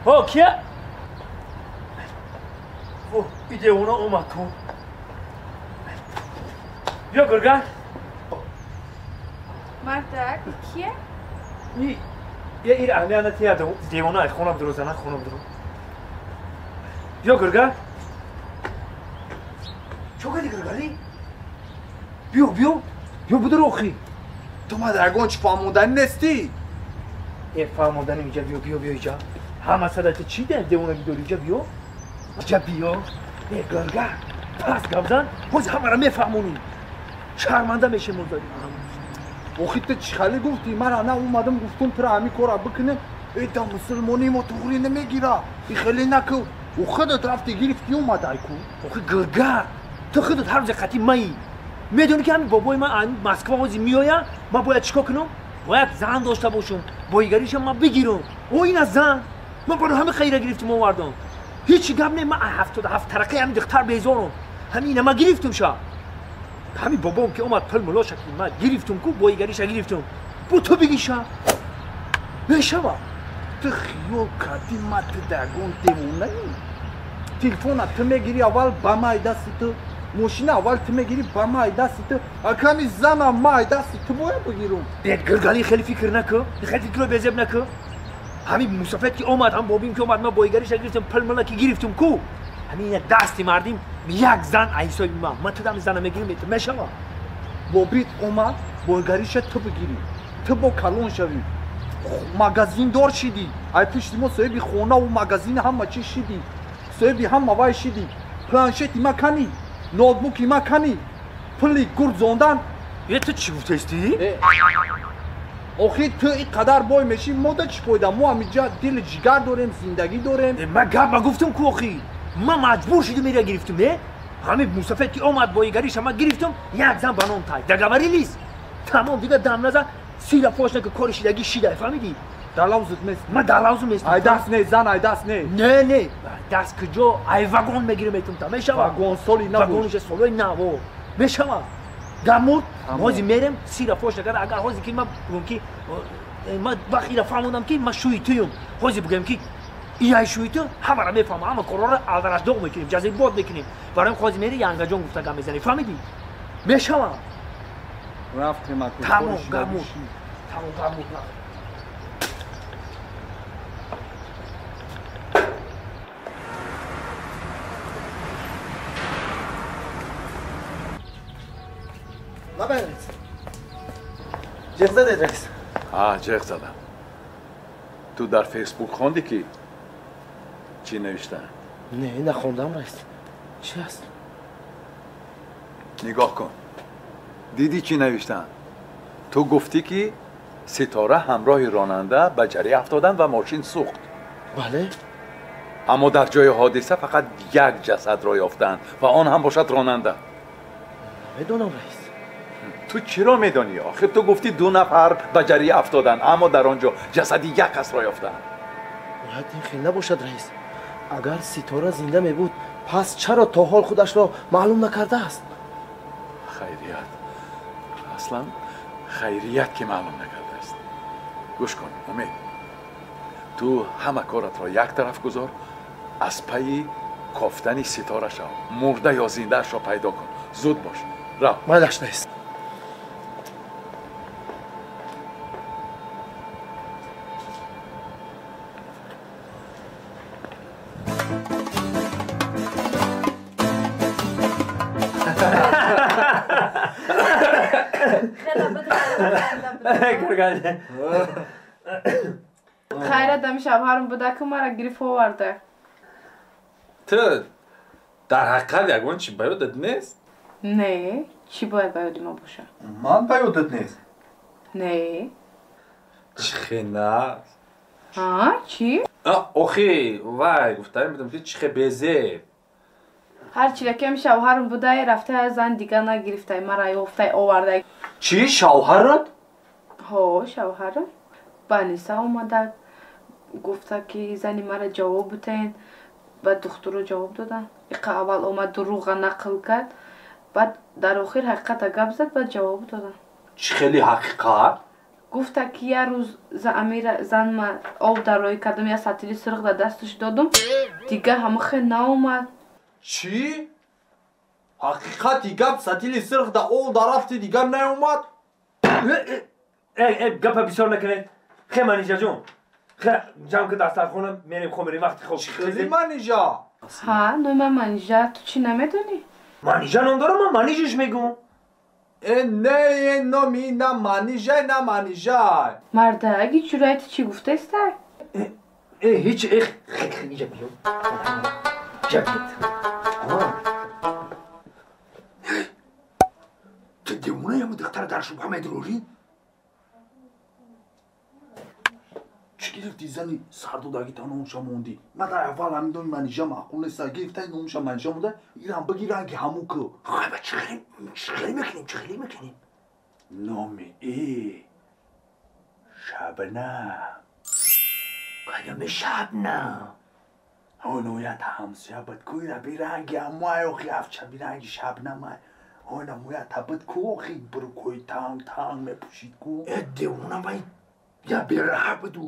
Ҳо, кия? О, и девона омад ку. Биё гурган. Мардак, кия? И я ир аҳмия натия девона ай хона бидро, зана хона бидро. Биё гурган. Чо кардӣ гургали? Биё, биё. Биё бидро охи. Ту ма дар ягон чӣ фаҳмонданӣ нестӣ? Э, фаҳмонданӣ иҷа биё, биё, биё иҷа. Ҳама садати чӣ дар девонагӣ дорӣ иҷа биё? Иҷа биё. Э, гурга, пас гап зан, ҳозир ҳамаро мефаҳмонӣ. Шарманда мешем озодӣ. Охи ту чӣ хеле гуфтӣ? Ман ана омадам гуфтум тура ҳамин корро бикунем. Э, да мусулмонии мо туғрӣ намегира. И хеле наку. Ӯ худат рафти гирифтӣ омадай ку. Охи гурга, ту худат ҳар рӯзе қатъи маӣ. Медонӣ ки ҳамин бобои ман Москва ҳозир меояд, ман бояд чӣ кор кунам? Бояд зан дошта бошам, боигаришам ман бигирам. О, ина зан. Ман барои ҳамин хайра гирифтум овардам. Ҳеҷ гап не, ман 77 тарақаи ҳамин духтар безорам. Ҳамин ман гирифтум ша. Ҳамин бобом ки омад пул мулоша ки ман гирифтум ку, боигариша гирифтум. Бо ту бигиша. Мешава. Ту хиёл кардӣ ман ту дар ягон девонаӣ? Телефона ту мегирӣ аввал ба май дасти ту, мошина аввал ту мегирӣ ба май дасти ту, аками зана май дасти ту бояд бигирам. Э, гиргали хеле фикр накун, хеле фикрро безеб накун. Ҳамин мусофир ки омад, ҳам бобим ки омад, ман боигариша гирифтум, пул мула ки гирифтум ку. Ҳамин як дасти мардим як зан ҳисоби ман. Ман ту дам зана мегирим, мешава. Бобит омад, боигариша ту бигирӣ. Ту бо калон шавӣ. Магазиндор шидӣ. Ай пушти мо соҳиби хонаву магазин ҳама чиз шидӣ. Соҳиби ҳама вай шидӣ. Планшети ма канӣ, ноутбуки ма канӣ, пули гурд зондан. Е, ту чӣ гуфтаистӣ? Охи ту ин қадар бой мешӣ, мо да чӣ фоида? Мо ҳаминҷа дили ҷигар дорем, зиндагӣ дорем. Ман гап ма гуфтум ку охи. Ман маҷбур шудум ира гирифтум, не? Ҳамин мусофир ки омад боигариша ман гирифтум, як зан ба ном тай. Договорились? Тамом, дига дам назан, сира фош нака, кори шидагӣ шидай, фаҳмидӣ? Далавзут нест. Ман далавзу нестам. Ай даст не, зан ай даст не. Не, не. Даст куҷо? Ай вагон мегирем этум та. Мешава? Вагон соли нав. Вагонша солои нав. Мешава? Гамур, ҳозир мерем, сира фош накарда, агар ҳозир ки ман бигӯям ки ман вақт ира фаҳмондам ки ман шӯи туюм. Ҳозир бигӯям ки ияй шӯи ту, ҳамаро мефаҳмам, ҳама корҳоро алдарашдоғ мекунем, ҷазибот мекунем. Барои ҳозир мери янгаҷон гуфта гап мезанӣ, фаҳмидӣ? Мешава? Рафтем аку. Тамом, гамур. Тамом, гамур. Ҷеғ задед раис? Ҳа, ҷеғ задам. Ту дар Фейсбук хондӣ ки чӣ навиштаанд? Не, нахондам раис. Чӣ аст? Нигоҳ кун. Дидӣ чӣ навиштаанд? Ту гуфтӣ ки Ситора ҳамроҳи ронанда ба ҷарӣ афтоданд ва мошин сӯхт. Бале. Аммо дар ҷои ҳодиса фақат як ҷасадро ёфтаанд ва он ҳам бошад ронанда. Намедонам раис. Ту чиро медонӣ? Охир ту гуфтӣ ду нафар ба ҷарӣ афтоданд, аммо дар он ҷо ҷасади як касро ёфтанд. Бояд ин хел набошад раис. Агар Ситора зинда мебуд, пас чаро то ҳол худашро маълум накардааст? Хайрият. Аслан хайрият ки маълум накардааст. Гӯш кун, Умед. Ту ҳама коратро як тараф гузор, аз пайи кофтани Ситора шав. Мурда ё зиндаашро пайдо кун. Зуд бош. Рав. Майлаш раис. Хайра дами шавҳарам буда ки мара гирифт оварда. Ту дар ҳақиқат ягон чӣ ба ёдат нест? Не, чӣ бояд ба ёди ма боша? Ман ба ёдат нест? Не. Чӣ хена? А, чӣ? Охи, вай, гуфтаем будам ки чӣ хе безеб. Ҳар чида ки ами шавҳарам будай, рафта зан дига нагирифтай, мара ёфтай овардай. Чӣ шавҳарат? Ҳо, шавҳарам. Ба Ниса омада, гуфта ки зани мара ҷавоб бутен, баъд духтуро ҷавоб додан. Иқа аввал омад дурӯға нақл кард, баъд дар охир ҳақиқата гап зад, баъд ҷавоб додан. Чӣ хеле ҳақиқат? Гуфта ки як рӯз амира зан ма об дароӣ кардам, як сатили сирқ дар дасташ додум, дига ҳамахе наомад. Чӣ? Ҳақиқати гап сатили сирқ да об дарафти дигар наомад? Э, гапа бисёр накунед. Хе Манижаҷон, хе ҷамъ ки дастархона мерем, хо мерем вақти хоб. Хели Манижа? Ҳа, номи ман Манижа, ту чӣ намедонӣ? Манижа ном дорам, ман Манижаш мегӯм. Э, не, э, номи на Манижай, на Манижай. Мардаги ҷуръати чӣ гуфтаистай? Э, ҳеч, э, иҷа биё. Иҷа биё. Ту девонаям, духтара дар шубҳа медурорӣ? Чӣ гирифти зани сардодагита номша мондӣ? Ма дар аввал ҳамин номи Манижа маъқул неста, гирифтаи номша Манижа монда, ирам бигиран ки ҳамун ку. Ҳай, чӣ хеле мекунем, чӣ хеле мекунем? Номи Шабнам. Кадоми Шабнам? Оноят ҳамсоя буд ку, ира биранги ҳамуай охи афча биранги Шабнамай. Она муята буд ку охи бурукҳои танг танг мепӯшид ку. Э, девона, вай я бераҳа буду.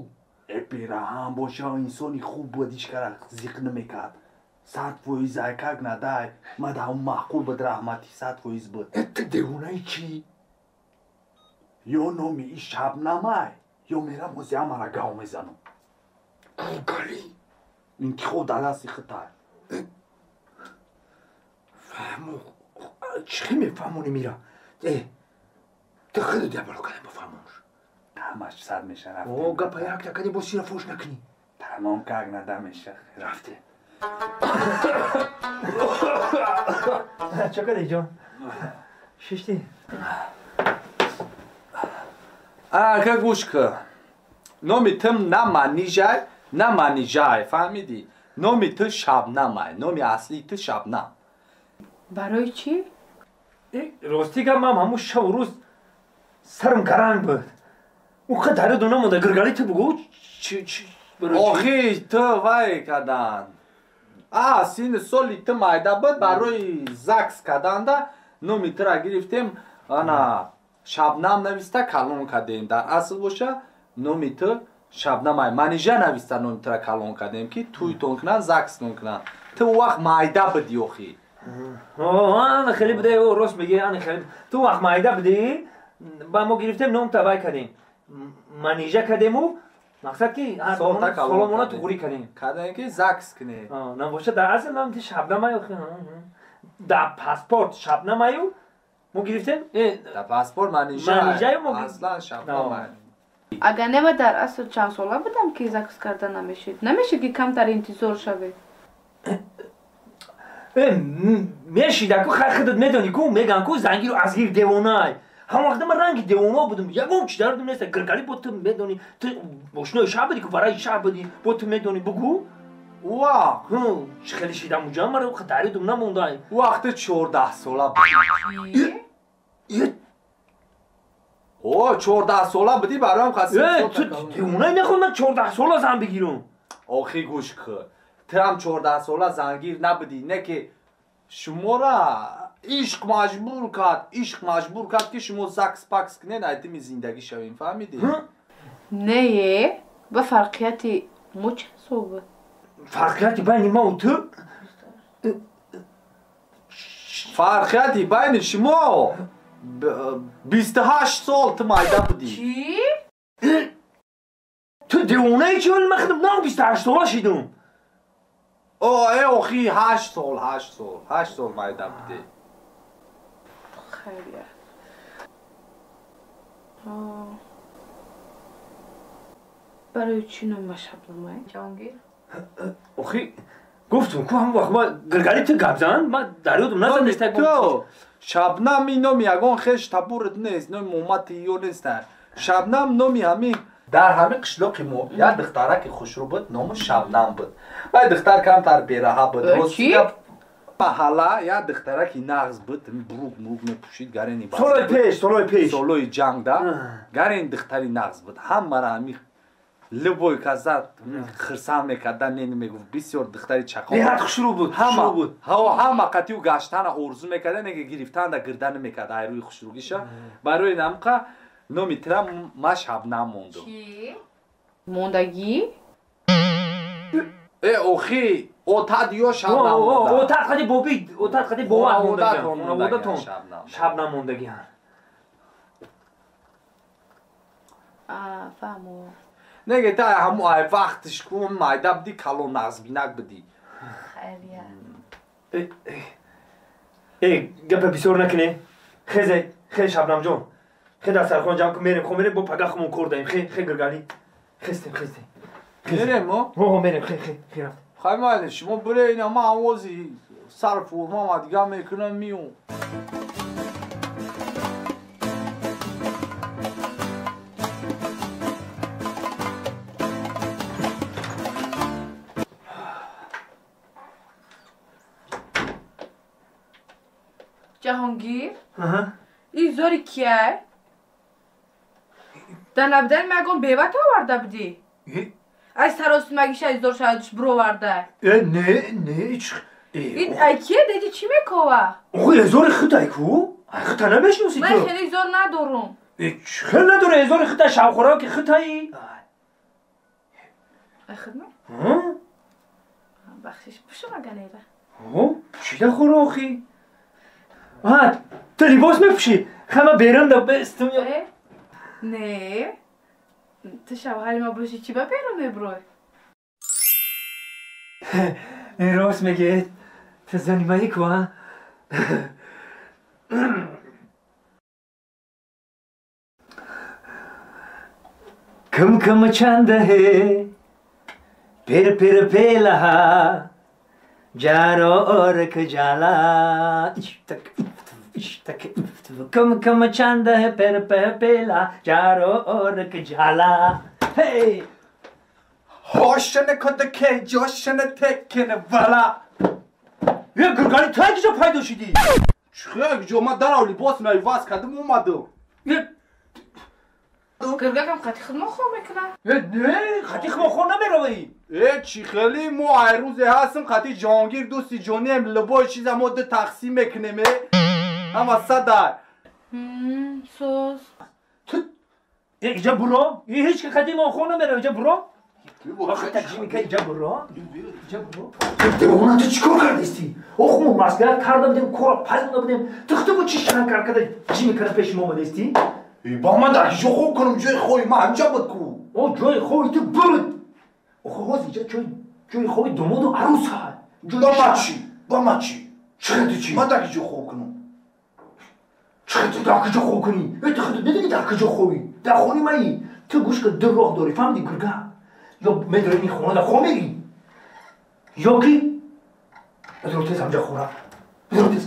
Э, бераҳам боша, инсони хуб буд, ҳеҷ кара зиқ намекард. 100% айкак надай, ма да ҳамун маъқул буд, раҳмати 100% буд. Э, ту девонаи чӣ? Ё номи и Шабнамай, ё мерам ози ҳамара гав мезанам. Гургали? Интихоб дар дасти худай. Фаҳму, чӣ хел мефаҳмонем ира? Э, ту худат ябало кардем бафаҳмонш. Ҳамаш сар меша рафтем. О, гапа якта кардем, боз сира фош накунӣ. Тамом как нада меша, рафтем. Чӣ кардӣ, ҷон? Шиштӣ? Ака гӯш кун. Номи ту на Манижай, на Манижай, фаҳмидӣ? Номи ту Шабнамай, номи аслии ту Шабнам. Барои чӣ? Ростӣ гап, ман ҳамун шабу рӯз сарам гаранг буд. Ӯ қа дарёдум намонда, гиргали ту бугӯ. Охи ту вай кадан. А, сини соли ту майда буд, барои ЗАГС карданда номи тура гирифтем, ана Шабнам нависта калон кардем. Дар асл боша номи ту Шабнамай. Манижа нависта номи тура калон кардем ки туйтон кунанд, ЗАГСтон кунанд. Ту вақт майда будӣ охи. Ана хеле буде, рост мегӣ, ана хеле. Ту вақт майда будӣ, ба мо гирифтем ном тавай кардем. Манижа кардему, мақсад ки соломона туғурӣ кардем. Кардем ки ЗАГС кунем. Набоша дар асл номи ту Шабнамай охи. Дар паспорт Шабнамаю мо гирифтем. Дар паспорт Манижа. Манижаю мо аслан Шабнамай. Агар не, ма дар асл чанд сола будам ки ЗАГС карда намешид. Намешид ки камтар интизор шавед. Мешида ку, хай худат медонӣ ку, меган ку зангиру азгир девонай. Ҳамон вақта ман ранги девона будум, ягон чи дародум неста. Гиргали бо ту медонӣ, ту ошнои шаҳр будӣ ку, вараи шаҳр будӣ, бо ту медонӣ, бугӯ. Вақт. Чӣ хеле шидам уҷа, мара дарёдум намондай. Вақти 14 сола будӣ. О, 14 сола будӣ, бароям қасим. Э, ту девонаи, мехоҳӣ ман 14 сола зан бигирам. Охи гӯш кун. Ту ҳам 14 сола зангир набудӣ, не ки шумора ишқ маҷбур кард, ишқ маҷбур кард ки шумо ЗАГС пакс кунед, айтими зиндагӣ шавем, фаҳмидӣ? Не, ба фарқияти мо чанд сол буд? Фарқияти байни ма у ту? Фарқияти байни шумо 28 сол, ту майда будӣ. Чӣ? Ту девонаи чӣ, вале ман худам нав 28 сола шидум. О, э, охи 8 сол, 8 сол, 8 сол майда будӣ. Хайрият. Барои чӣ нома Шабнамай, Ҷаҳонгир? Охи гуфтум ку, ҳамон вақт ма гиргали ту гап зан, ман дарёдум назаниста. Ту Шабнам ин номи ягон хеш табурат нест, номи момати ё нест. Шабнам номи ҳамин дар ҳамин қишлоқи мо як духтараки хушрӯ буд, номаш Шабнам буд. Вай духтар камтар бераҳа буд. Чӣ? Маҳалла як духтараки нағз буд, бурук мурук мепӯшид, гарени солои пеш, солои пеш. Солои ҷангда гарени духтари нағз буд. Ҳамара ҳамин любой каза хирсанд мекарда, не мегуфт, бисёр духтари чақон. Беҳад хушрӯ буд, хушрӯ буд. Ҳама қатиу гаштана орзу мекарда, неки гирифтанда гирда намекард ай рӯи хушрӯгиша. Барои намқа Номи тира ма Шабнам мондум. Чӣ? Мондагӣ? Э, охи, отат ё Шабнам монда. Отат қади боби, отат қади бовар мондагӣ. Хонаводатон Шабнам мондагӣ. А, фаҳмо. Неге та ҳаму ай вақтиш кун майда бидӣ калон нағзбинак бидӣ. Хайрият. Э, гапа бисёр накунӣ. Хезе, хе Шабнамҷон. Хе дастархон ҷамъ кун, мерем, хо мерем, бо пага хумон кор даем. Хе, хе Гиргалӣ. Хестем, хестем. Мерем, о? Ҳо, мерем, хе, хе, хе рафт. Хай майли, шумо бире, ина ман овози сар формама дига мекунам миём. Ҷаҳонгир? Ин зори кияй? Дар набудани ман ягон бева оварда будӣ? Ай саросимагиша изор шавадш бироварда. Э, не, не, ич. Ин ай кие деди чӣ мекова? Охи, эзори хутай ку? Ай хута намешноси ту? Ман хеле изор надорум. Э, хел надоре, эзори хута шавхӯроки хутаи. Ай худма? Бахшиш, пушум аганера. О, чӣ да хӯрохи? А, ту либос мепӯшӣ? Хама берун да бестум. Э? Не. Ту шавҳари ма бошӣ чӣ ба берун мебурой? Рост мегӯед, ту зани маи ку, а? Кам кам чанд है फिर फिर फेलहा जारो और जाला कम कम चंद है फिर पेला जारो और जाला हे होशन खुद के जोशन टेकन वाला ये गुरगानी था कि जो फायदो शिदी чӣ ҷо ман дарав либос наиваз кардам омадам. Е Гиргакам қати худмо хоб мекунад? Э, не, қати худмо хоб намеравӣ. Э, чӣ хеле мо ай рӯзе ҳастем қати Ҷаҳонгир дӯсти ҷонием, либои чиза мо ду тақсим мекунем, э? Ҳама садай. Соз. Ту иҷа буро? Ҳеҷ ки қати мо хоб намеравӣ, иҷа буро? Охи таҷимика иҷа буро? Иҷа буро? Девона, ту чӣ кор кардисти? Ох, мо маслиҳат карда будем, корро пазонда будем. Ту худо бо чӣ шан кар карда ҷимикара пеши мо омадисти? Ба ман дар ҷо хоб кунам, ҷои хоби ман ҳамҷа буд ку. О, ҷои хоби ту буд. Охи ҳозир иҷа ҷои хоби домоду арӯс ҳаст. Ба ман чӣ? Ба ман чӣ? Чӣ ту чӣ? Ман дар ҷо хоб кунам. Чӣ ту дар куҷо хоб кунӣ? Э, ту худо медонӣ дар куҷо хобӣ? Дар хони маи. Ту гӯш кун, ду роҳ дорӣ, фаҳмидӣ гурга? Ё медорӣ ин хона дар хоб мерӣ, ё ки бидор тез ҳамҷа хона. Бидор тез.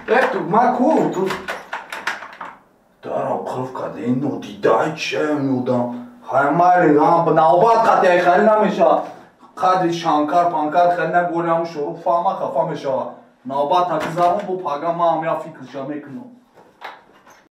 Э, тугма ку? Ту дарам қулф карда, ин нодидаи чия меодам. Хай майли, навбат қатъи хеле намешавад. Қадри шанкар панкар хеле нагӯри ҳам шурӯъ фаҳма хафа мешавад. Навбат гузарон бо пага ман ҳам як фикрша мекунам.